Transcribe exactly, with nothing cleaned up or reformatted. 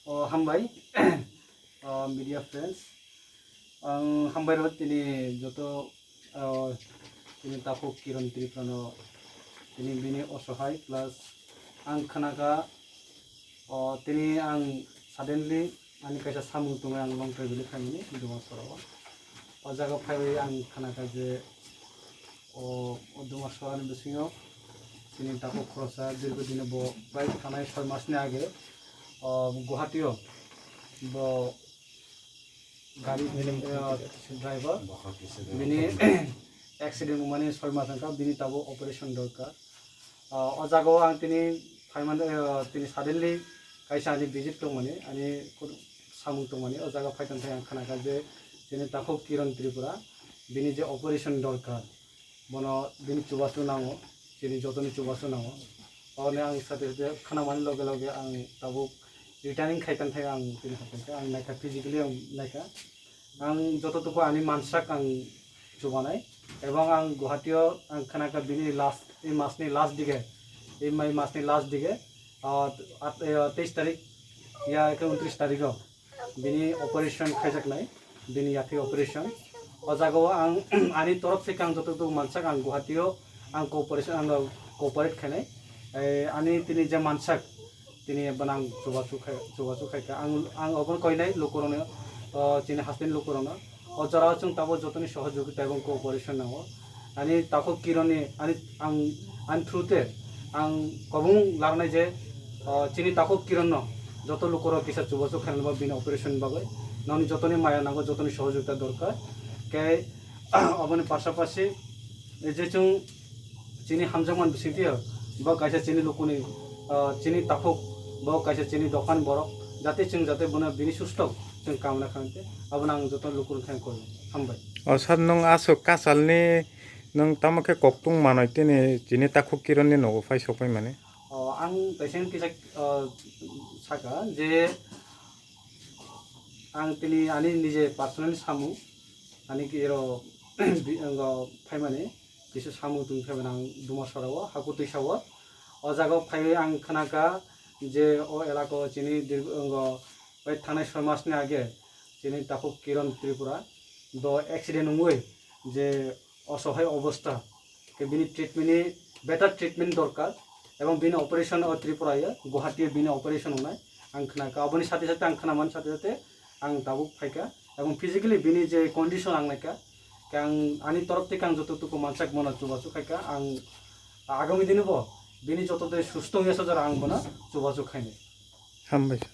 O hambai, o media friends, ang hambai rok tini joto, o, tini takhuk Kiron Tripura no tini bini osohai plus ang khnakha, o, tini ang suddenly ani kaisa samung tongwi ang Longkai valley phaimani Dumasora o. O jaga phaiwi ang khnakha je o, o Dumasora ni bisingo tini takhuk khorosa dirgo dine bo prai thanai soi mas ni age, o, Guwahati o bo gari, eh, driver bini accident wngmani soi mas wngkha, bini tabuk operation dorkar. Ah, o jaga o ang tini phaimani, eh, tini suddenly kaisa ani visit tongmani, ani samung tongmani, o jaga phai tongthai ang khnakha je tini takhuk Kiron Tripura bini je operation dorkar, bono bini chubachu nango, chini jotoni chubachu nango. Oni ang sate sate khnamani loge loge ang tabuk returning khai tongthai ang tini haphai kha, ang naikha physically ang naikha. Ang jototuku ani mansak ang chubanai, ebong ang Guwahati o ang khnakha bini last, ei masni last dige, ei mai masni last dige, ah, at-, eh, teis tarik ya khe untris tarik o bini operation khaijaknai, bini yathai operation. O jaga o ang ani torof theke ang jototuku mansak ang Guwahati o ang cooperation, ang cooperate khainai. Eh, ani tini je mansak, tini bono ang chubachu khai, chubachu khaikha. Ang, ang obono koinai lukurokno, o, chini hasteni lukurokno. O jorao chwng tabuk jotoni sohojogita ebong cooperation nango. Ani takhuk Kironni, ani, ang, ani through te ang kobong larnai je, o, chini takhuk Kironno joto lukurok kisa chubachu khainani ba bini operation bagwi. Noni jotoni maya nango, jotoni sohojogita dorkar. Khe, oboni pasapasi, je chwng chini hamjakmani bisingtwi bo kaisa chini lukuni, ah, chini takhuk, bo kaisa chini dophani borok, jate chwng jate bono bini susto chwng kamna kha hwnkhe, abono ang joto lukurok thang koi. Hambai. O sir, nwng aswk kasalni nwng tamo khe koktung manwi tini chini takhuk Kironni nogo phai sokpai mani? O, ang kaisa kisa, ah, saka je ang tini ani nije personal samung, ani kiro bi-, ang phaimani, kisa samung tong phaimani ang Dumasora o, haku twisa o. O jaga o phaiwi ang khnakha je o elaka o chini dir-, ang bai thangnai soi mas ni age chini takhuk Kiron Tripura do accident wngwi je osohai obostha, khe bini treatment ni, better treatment dorkar, ebong bini operation o Tripura ye, Guwahati o bini operation wngnai ang khnakha. Aboni sate sate ang khnamani sate sate ang tabuk phaikha, ebong physically bini je condition ang naikha, khe ang ani torof theke ang jototuku mansak bono chubachu khaikha, ang agami dini bo bini joto de susto wngya sajora ang bono chubachu khainai. Hambai sir.